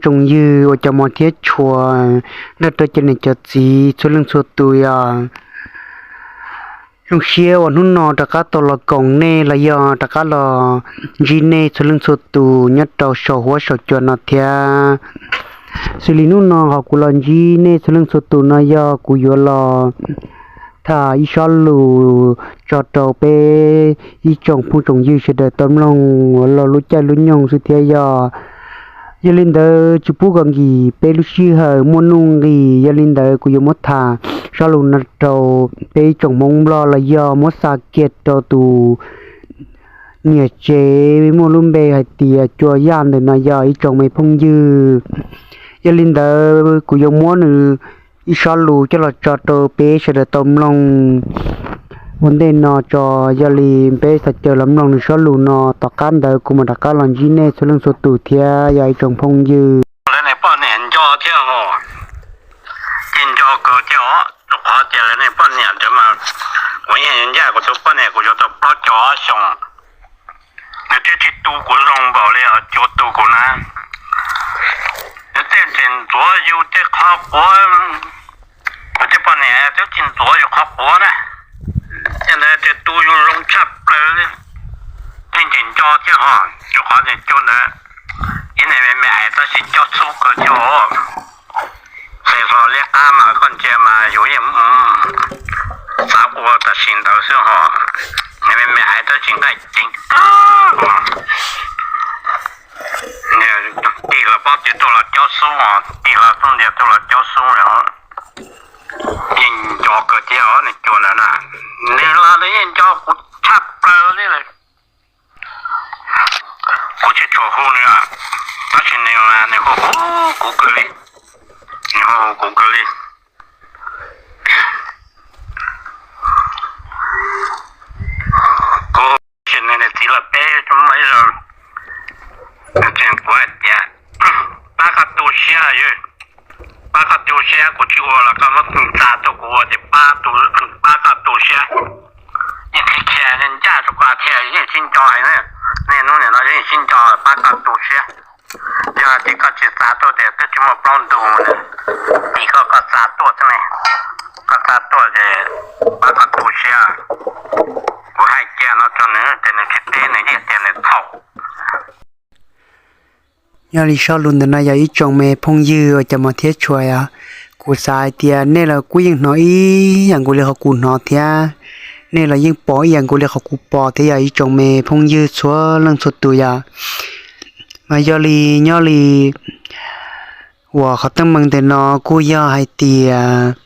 tsoom ywg uas cov mos thiab tshua, nrog rau cov niam cov txiv txhua leej txhua tus yog zoo siab uas hnub no rov qab tau los koom nej los yog rov qab los ntsib nej txhua leej txhua tus nyob rau saum huab saum cua no thiab. Xws li hnub no ho kuv los ntsib nej txhua leej txhua tus no yog kuv yuav los tham ib sob lus tso rau peb ib tsoom phooj tsoom ywg sawv daws tau mloog uas los lub caij lub nyoog xwb thiab yog. Yog li ntawd tsis pub kom nkim peb lub sij hawm muaj nuj nqis, yog li ntawd kuv yuav muab tham sob lus no rau peb ib tsoom Hmoob Nplog los yog muab xa kiag rau tus niam tsev muaj lub npe hais tias Cua Yaj ntawm no yog ib tsoom me phooj ywg. Yog li ntawd kuv yuav muab nws ib sob lus coj los tso rau peb sawv daws tau mloog ua ntej no tso. Yog li peb xav caw los mloog nws sob lus no, tom qab ntawd kuv mam rov qab los ntsib nej txhua leej txhua tus thiab yog ib tsoom phooj ywg. Lawv niag poj niam nco thiab os, ces nco kawg thiab os, rau qhov tias lawv niag poj niam ntawd mas kuv yeej ncaj kuv tus poj niam kuv yuav tau plaub caug ob xyoos, nws twb tsis tu kuv zoo npaum li os, Cua tu kuv na. Nws tej tseem ntxuav yus tej qhov quav, kuv tej poj niam twb tsis ntxuav yus qhov quav na. Tej ntawd tias tu yus zoo tshaj plaws li, yeej tseem nco thiab os, rau qhov tias Cua ntawd ib niag me me aiv tab sis cob xub kawg thiab os. Xeem hlo liab qab mas koj ntsia mas yus yeej xav ua tam sim ntawd xwb hos. Niag me me aiv tab sis nqaij ceev kawg. Tig los pob tw tuaj los cob xub os, tig los txooj ntiag tuaj los cob xub os. Yeej nco kawg thiab os, nws Cua ntawd na. Nws los nws yeej nco kuv tshaj plaws li lawm. Kuv tsis tshua hu nws, tab sis nws, nws hu kuv kawg li. Nws hu kuv kawg li. Kuv tsis nws niam txiv los peb tsis muaj ib zaug, nws tseem kuv hais tias, pab koj tu siab, pab koj tu siab, kuv tsis ua los koj muab txais tuaj kuv ua ces pab, pab koj tu siab. Yeej qhia qhia ncaj rau koj thiab yeej sib nco, niaj hnub nim no yeej sib nco, pab koj tu siab. Yog tias koj tsis txais tuaj ces twb tsis muaj plaub ntug, tim koj, koj txais tuaj xwb ne. Koj txais tuaj ces pab koj tu siab. Kuv hais kiag no rau nws ces nws tsis teb, nws yeej tias nws txhaum. Yog li sob lus ntawm no yog ib tsoom me phooj ywg uas cov mos thiab tshua, kuv xav hais tias nej los kuj yeej hnov ib yam nkaus li qhov kuv hnov thiab, nej los yeej pom ib yam nkaus li qhov kuv pom thiab yog ib tsoom me phooj ywg txhua leej txhua tus yom. Mas yog li nyob li uas qhov teeb meem ntawm no kuj yog hais tias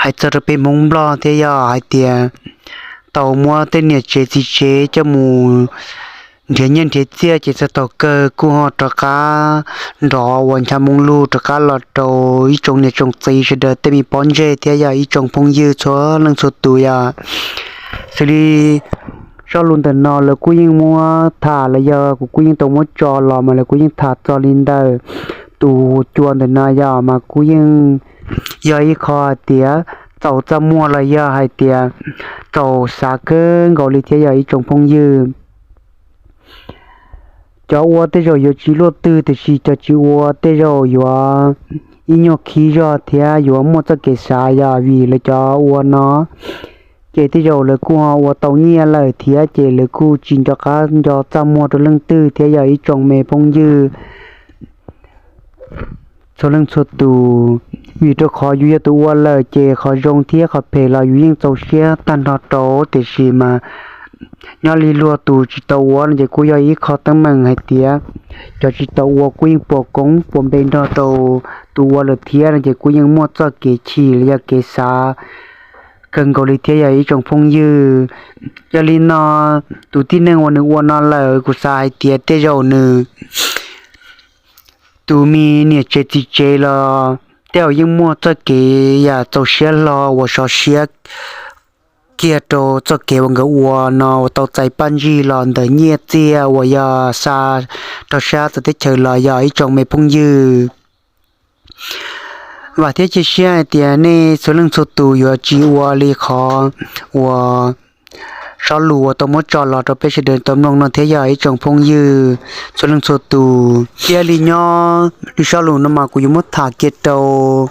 hais txog rau peb Hmoob Nplog thiab yog hais tias tau muab tej niam tsev txiv tsev coj mus nrhiav nyiaj nrhiav txiaj ces txog thaum kawg kuj ho rov qab nrov uas ncha moo lug rov qab los rau ib tsoom niam tsoom txiv sawv daws tej me pob ntseg thiab yog ib tsoom phooj ywg txhua leej txhua tus yom. Xws li sob lus ntawm no lawv kuj yeej muab tham los yog kuv kuj yeej tau muab tso los mas lawv kuj yeej tham txog li ntawm tus Cua ntawm no yom, mas kuj yeej yog ib qho hais tias txaus txaj muag los yog hais tias txaus xav kawg nkaus li thiab yog ib tsoom phooj ywg. Cov ua tej zaum yuav tsis luaj twg tiam sis cov tsis ua tej zaum yuav ib nyuag khib zog thiab yuav muaj txoj kev xav yom, vim lawv cov ua no ces tej zaum lawv kuj ho ua tau nyiaj lawm thiab ces lawv kuj tsis nco qab nco txaj muag rau leej twg thiab yog ib tsoom me phooj ywg txhua leej txhua tus. Vim rau qhov yus yog tus ua lawm ces qhov zoo thiab qhov phem los yus yeej txaus siab tag nrho rau, tiam sis mas nyob li luag tus tsis tau ua no ces kuj yog ib qho teeb meem hais tias cov tsis tau ua kuj yeej puas koob puas npe nrog rau tus ua lawm thiab no ces kuj yeej muaj txoj kev chim los yog kev xav kawg nkaus li thiab yog ib tsoom phooj ywg. Yog li no tus tib neeg uas nws ua no lawm kuv xav hais tias tej zaum nws tus me niam tsev txiv tsev los tej zaum yeej muaj txoj kev yam txaus siab hlo uas sov siab kiag rau txoj kev uas nkawd ua no uas tau txais paj ntsig los ntawm nyiaj txiag uas yog xa rau sab txawv teb chaws los yog ib tsoom me phooj ywg. Vam thiab cia siab hais tias nej txhua leej txhua tus yuav tsis ua li qhov uas sob lus uas tau muab tso los rau peb sawv daws tau mloog no thiab yog ib tsoom phooj ywg txhua leej txhua tus. Thiab li nyob li sob lus no mas kuv yuav muab tham kiag rau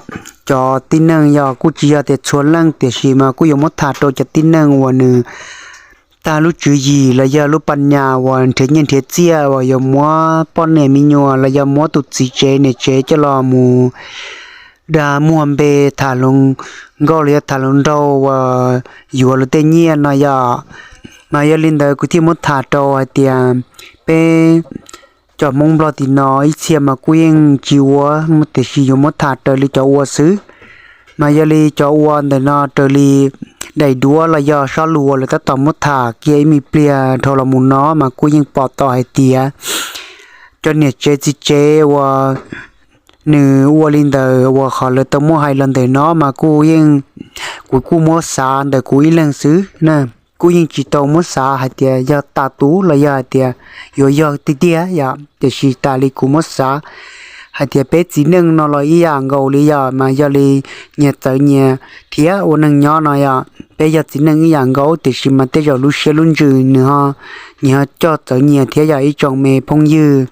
cov tib neeg, yog kuj tsis yog tias txhua leej tiam sis mas kuj yuav muab tham rau cov tib neeg uas nws tag lub tswv yim los yog lub pas nyas uas nrhiav nyiaj nrhiav txiaj uas yuav muab poj niam me nyuam los yog muab tus txiv tsev niam tsev coj los mus dag muag npe tham hluas nkauj los yog tham hluas nraug uas yuav luag tej nyiaj no yom. Mas yog li ntawd kuv thiaj muab tham rau hais tias peb cov Hmoob Nplog tim no ib txhia mas kuj yeej tsis ua, tiam sis yuav muab tham raws li cov ua xwb. Mas yog li cov ua ntawm no raws li daim duab los yog sob lus uas lawv tab tom muab tham kiag ib me pliag dhau los mus no mas kuj yeej pom tau hais tias cov niam tsev txiv tsev uas nws ua li ntawd uas qhov lawv tau muab hais los ntawm no mas kuj yeej, kuv kuj muab xav ntawm kuv ib leeg xwb na. Kuj yeej tsis tau muab xav hais tias yog tas tus los yog hais tias yuav yog tiag tiag yom, tiam sis tas li kuv muab xav hais tias peb txiv neej no los ib yam nkaus li yom, mas yog li nyias txawv nyias thiab ua neeg nyob no yom, peb yog txiv neej ib yam nkaus tiam sis mas tej zaum lub siab lub ntsws nws ho, nyias ho coj txawv nyias thiab yog ib tsoom me phooj ywg.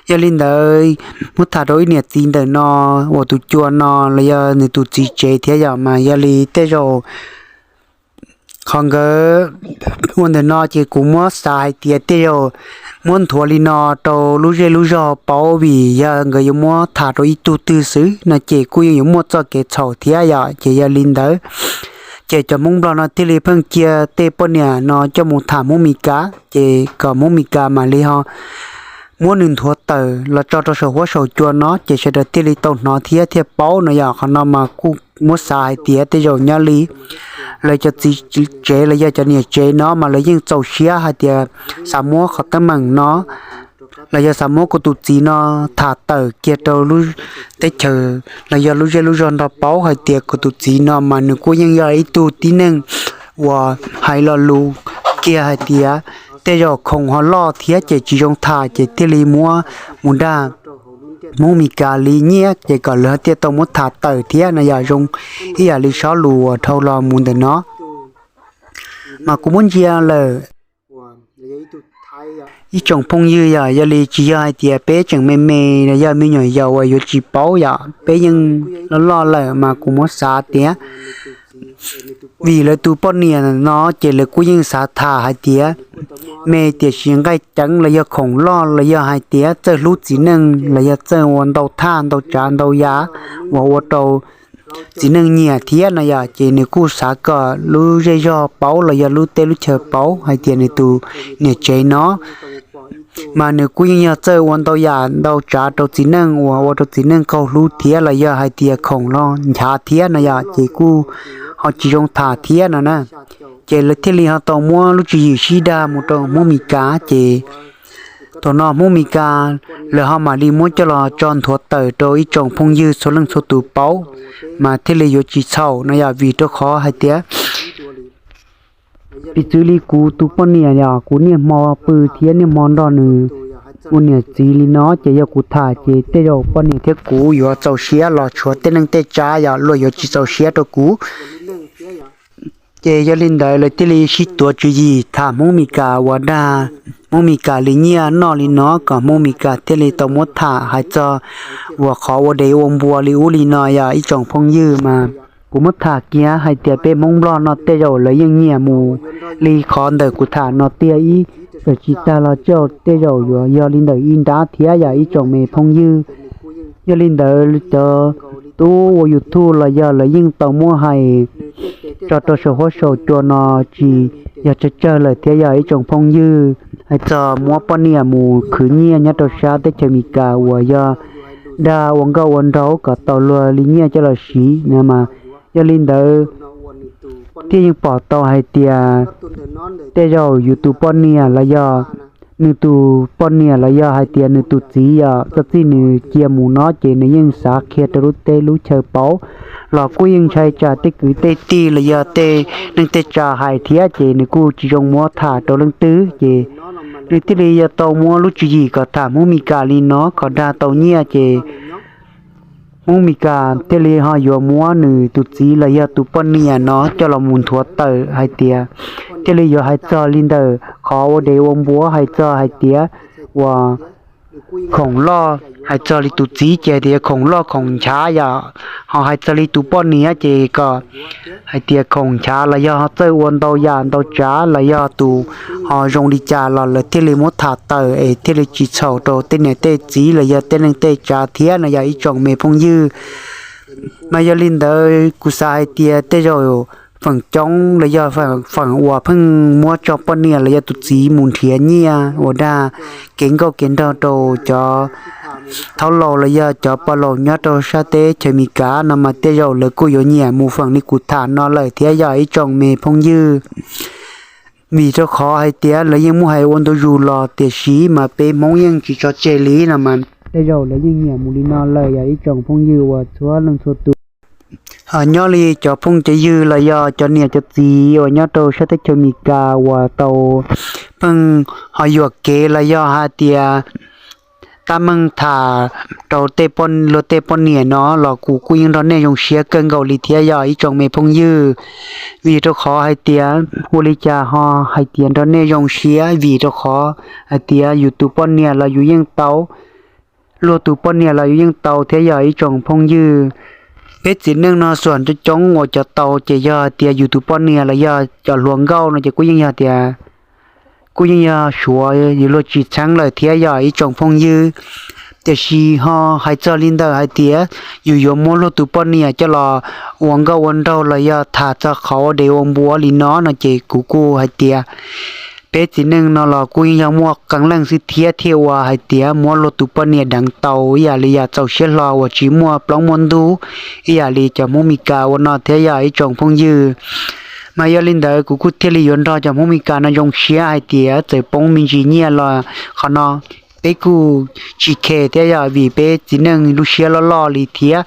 Yog li ntawd muab tham rau ib niam txiv ntawm no uas tus cua no los yog nws tus txiv tsev thiab yom, mas yog li tej zaum qhov nkawd ua ntawm no ces kuv muab xav hais tias tej zaum muab nthuav li no rau lub zej lub zog paub vim yog nkawd yuav muab tham rau ib tug twg xwb no ces kuj yeej yuav muaj txoj kev txhaum thiab yom. Ces yog li ntawd ces cov Hmoob Nplog no thiaj li pheej cia tej poj niam no coj mus tham Hmoob Mes Kas ces kom Hmoob Mes Kas mam li ho muab nws nthuav tawm los tso rau saum huab saum cua no ces sawv daws thiaj li tau hnov thiab thiaj paub no yom. Qhov no mas kuj muab xav hais tias tej zaum nyob li lawv cov txiv tsev los yog cov niam tsev no mas lawv yeej txaus siab hais tias xav muab qhov teeb meem no los yog xav muab kuv tus txiv no tham tawm kiag rau lub teb chaws los yog lub zej lub zog nrog paub hais tias kuv tus txiv no mas nws kuj yeej yog ib tug tib neeg uas hais lo lus kiag hais tias tej zaum khoom ho loj thiab ces tsis zoo tham ces thiaj li muab mus dag Hmoob Mes Kas li nyiaj ces kom lawv thiaj tau muab tham tawm thiab no yom. Zoo ib yam li sob lus uas dhau los mus ntawm no mas kuv muab ntsia lawm ib tsoom phooj ywg yom, yog li tsis yog hais tias peb tseem me me los yog me nyuam yaus uas yuav tsis paub yom, peb yeej loj loj lawm mas kuv muab xav tias vim lawv tus poj niam no ces lawv kuj yeej xav tham hais tias me tiam sis nqaij ceev los yog khoom loj los yog hais tias txawj hlub txiv neej los yog txawj ua ntau thaj ntau tsav ntau yam uas ua rau txiv neej nyiam thiab no yom, ces nws kuj xav kom lub zej zog paub los yog lub teb lub chaw paub hais tias nws tus niam tsev no mas nws kuj yeej yog txawj ua ntau yam ntau tsav rau txiv neej uas ua rau txiv neej qaug hlub thiab los yog hais tias khoom los nchav thiab no yom, ces kuj ho tsis zoo tham thiab no na. Ces lawv thiaj li ho tau muab lub tswv yim sib dag mus rau Hmoob Mes Kas ces thaum no Hmoob Mes Kas lawv ho mam li muab coj los tso nthuav tawm rau ib tsoom phooj ywg txhua leej txhua tus paub mas thiaj li yuav tsis txhaum no yom, vim rau qhov hais tias piv txwv li kuv tus poj niam yom, kuv niaj hmo pw thiab niaj hmo nrog nws ua niam txiv li no ces yog kuv tham ces tej zaum poj niam thiab kuv yuav txaus siab los tshuav tej neej tej tsav yom, luag yuav tsis txaus siab rau kuv. Ces yog li ntawd lawv thiaj li sib tuav tswv yim tham Hmoob Mes Kas uas dag Hmoob Mes Kas li nyiaj noj li no kom Hmoob Mes Kas thiaj li tau muab tham hais txog uas qhov ua dev ua npua li ub li no yom ib tsoom phooj ywg mas kuv muab tham kiag hais tias peb Hmoob Nplog no tej zaum lawv yeej nyiam mus li qhov ntawm kuv tham no tiag ib, txawm tsis tag los tej zaum yuav yog li ntawm ib nrab thiab yom ib tsoom me phooj ywg. Yog li ntawd cov tub ua YouTube los yog lawv yeej tau muab hais tso rau saum huab saum cua no tsis yog tsawg tsawg lawm thiab yog ib tsoom phooj ywg hais txog muab poj niam mus khwv nyiaj nyob rau sab teb chaws Amelikas uas yog dag ua nkauj ua nraug kom tau luag li nyiaj coj los siv no mas. Yog li ntawd thiaj yeej pom tau hais tias tej zaum yus tus poj niam los yog nws tus poj niam los yog hais tias nws tus txiv yom, txoj txij nws cia mus no ces nws yeej xav qhia rau lub teb lub chaw paub los kuj yeej ntshai tsam tej kwv tej tij los yog tej neej tej tsa hais thiab ces nws kuj tsis zoo muab tham rau leej twg ces nws thiaj li yuav tau muab lub tswv yim kom tham Hmoob Mes Kas li no kom dag tau nyiaj ces Hmoob Mes Kas thiaj li ho yuav muab nws tus txiv los yog tus poj niam no coj los mus nthuav tawm hais tias, thiaj li yuav hais txog li ntawm qhov ua dev ua npua, hais txog hais tias uas khoom loj, hais txog li tus txiv ces tias khoom loj khoom nchav yom, ho hais txog li tus poj niam ces kom hais tias khoom nchav los yog ho txawj ua ntau yam ntau tsav los yog tus ho zoo li cas los lawv thiaj li muab tham tawm es thiaj li tsis txhaum rau tej niam tej txiv los yog tej neej tej tsav thiab no yog ib tsoom me phooj ywg. Mas yog li ntawd kuv xav hais tias tej zaum feem coob los yog feem uas pheej muab tso poj niam los yog tus txiv mus nrhiav nyiaj uas dag kev nkauj kev nraug rau cov thaub laus los yog cov pog laus nyob rau sab teb chaws Amelikas no mas tej zaum lawv kuj yuav nyiam mus feem li kuv tham no lawm thiab yog ib tsoom me phooj ywg. Vim rau qhov hais tias lawv yeej muaj hais ua ntu zus los tiam sis mas peb Hmoob yeej tsis tso tseg li no mas tej zaum lawv yeej nyiam mus li no lawm yog ib tsoom phooj ywg uas txhua leej txhua tus. Ho nyob li cov phooj cov ywg los yog cov niam cov txiv uas nyob rau sab teb chaws Amelikas uas tau pheej ho yuam kev los yog hais tias tab meeg tham rau tej luag tej poj niam no los kuv kuj yeej nrog nej zoo siab kawg nkaus li thiab yog ib tsoom me phooj ywg. Vim rau qhov hais tias ua li cas ho hais tias nrog nej zoo siab, vim rau qhov hais tias yus tus poj niam los yus yeej tau, luag tus poj niam los yus yeej tau thiab yog ib tsoom phooj ywg. Peb txiv neej no xuam coob coob uas cov tau ces yog hais tias yus tus poj niam los yog cov hluas nkauj no ces kuj yeej yog tias kuj yeej yog suav yus luag tsis txheeb lawm thiab yog ib tsoom phooj ywg. Tiam sis ho hais txog li ntawm hais tias yus yuav muab luag tus poj niam coj los ua nkauj ua nraug los yog tham txog qhov ua dev ua npua li no no ces kuv kuj hais tias peb txiv neej no los kuj yeej yog muaj qee leej xwb thiab thiaj ua hais tias muab luag tus poj niam deev tau ib yam li yam txaus siab hlo uas tsis muaj plaub muaj ntug ib yam li cov Hmoob Mes Kas ua no thiab yog ib tsoom phooj ywg. Mas yog li ntawd kuv kuj thiaj li yuav nrog cov Hmoob Mes Kas no zoo siab hais tias txawm poob me ntsis nyiaj los qhov no peb kuj tsis khe thiab yog vim peb txiv neej lub siab loj loj li thiab.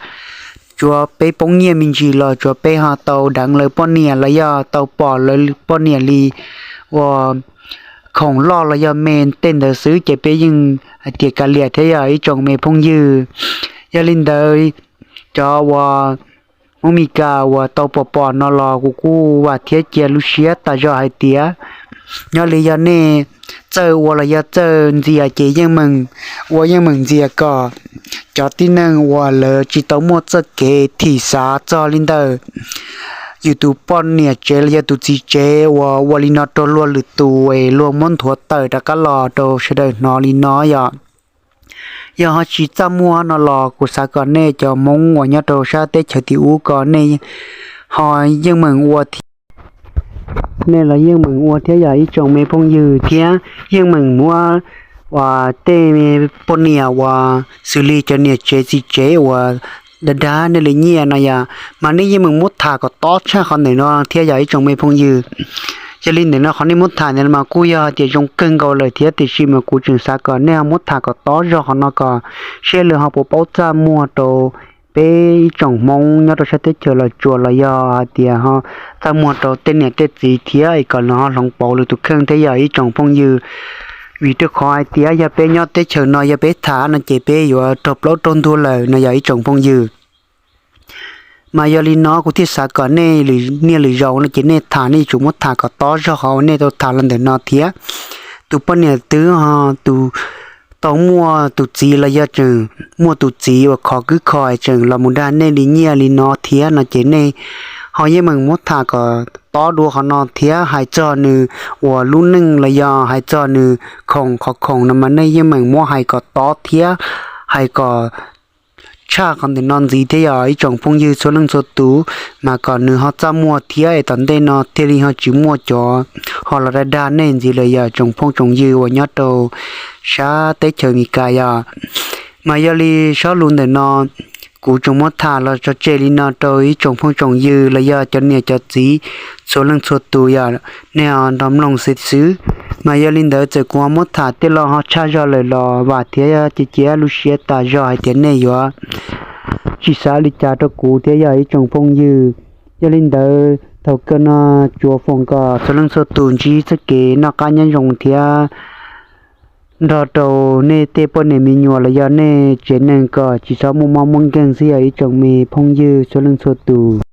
Tsuav peb poob nyiaj me ntsis los tsuav peb ho tau deev lawv poj niam los yog tau pom lawv poj niam li uas khoom loj los yog me tej ntawd xwb ces peb yeej hais tias kav liam thiab yog ib tsoom me phooj ywg. Yog li ntawd cov uas Hmoob Mes Kas uas tau pom pom no los kuv kuj vam thiab cia lub siab tas zog hais tias nyob li yog nej txawj ua los yog txawj ntxias ces yeej meem ua yeej meem ntxias kom cov tib neeg uas lawv tsis tau muaj txoj kev thim xav txog li ntawm yus tus poj niam tsev los yog tus txiv tsev uas ua li no rau luag lwm tus es luag muab nthuav tawm rov qab los rau sawv daws hnov li no yom. Yog ho tsis txaj muag no los kuv xav kom nej cov Hmoob uas nyob rau sab teb chaws tim ub ko nej ho yeej meem ua thiab, nej los yeej meem ua thiab yog ib tsoom me phooj ywg thiab yeej meem muab uas tej poj niam uas xws li cov niam tsev txiv tsev uas dag dag nej li nyiaj no yom, mas nej yeej meem muab tham kom tob tshaj qhov ntawm no thiab yog ib tsoom me phooj ywg. Yog li ntawm no qhov nej muab tham ntawm no mas kuj yog hais tias zoo kawg nkaus lawm thiab tiam sis mas kuv tseem xav kom nej ho muab tham kom tob zog qhov no kom saib lawv ho puas paub txaj muag rau peb ib tsoom Hmoob nyob rau sab teb chaws Los Tsuas los yog hais tias ho txaj muag rau tej niam tej txiv thiab es kom lawv ho hloov pauv lawv tus kheej thiab yog ib tsoom phooj ywg. Vim rau qhov hais tias yog peb nyob teb chaws no yog peb tham no ces peb yuav raug plaub raug ntug lawm no yog ib tsoom phooj ywg. Mas yog li no kuv thiaj xav kom nej lwm niaj lwm zaus no ces nej tham nej yuav tsum muab tham kom tob zog qhov uas nej tau tham los ntawm no thiab. Tus poj niam twg ho tus tau muaj tus txiv los yog tseem muaj tus txiv uas khov kwb kho tseem los mus dag nej li nyiaj li no thiab no ces nej ho yeej meem muab tham kom tob dua qhov no thiab hais txog nws uas lub neej los yog hais txog nws khoom qhov khoom no mas nej yeej meem muab hais kom tob thiab hais kom tshaj qhov ntawm no ntxiv thiab yog ib tsoom phooj ywg txhua leej txhua tus, mas kom nws ho txaj muag thiab es tom ntej no thiaj li ho tsis muaj cov ho los dag dag nej ntxiv lawm yog tsoom phooj tsoom ywg uas nyob rau sab teb chaws Amelikas yom. Mas yog li zaj lus ntawm no kuv tsuas muab tham los tso tseg li no rau ib tsoom phooj tsoom ywg los yog cov niam cov txiv txhua leej txhua tus yog nej ho nrog mloog xwb xwb. Mas yog li ntawd txawm kuv ho muab tham tej lo ho tshaj zog lawm los vam thiab cia lub siab tas zog hais tias nej yuav tsis xav li cas rau kuv thiab yog ib tsoom phooj ywg. Yog li ntawd thaum kawg no tsuas foom kom txhua leej txhua tus ntsib txoj kev noj qab nyob zoo thiab nrog rau nej tej poj niam me nyuam los yog nej tsev neeg kom tsis txhob muaj mob muaj nkeeg xwb yog ib tsoom me phooj ywg txhua leej txhua tus.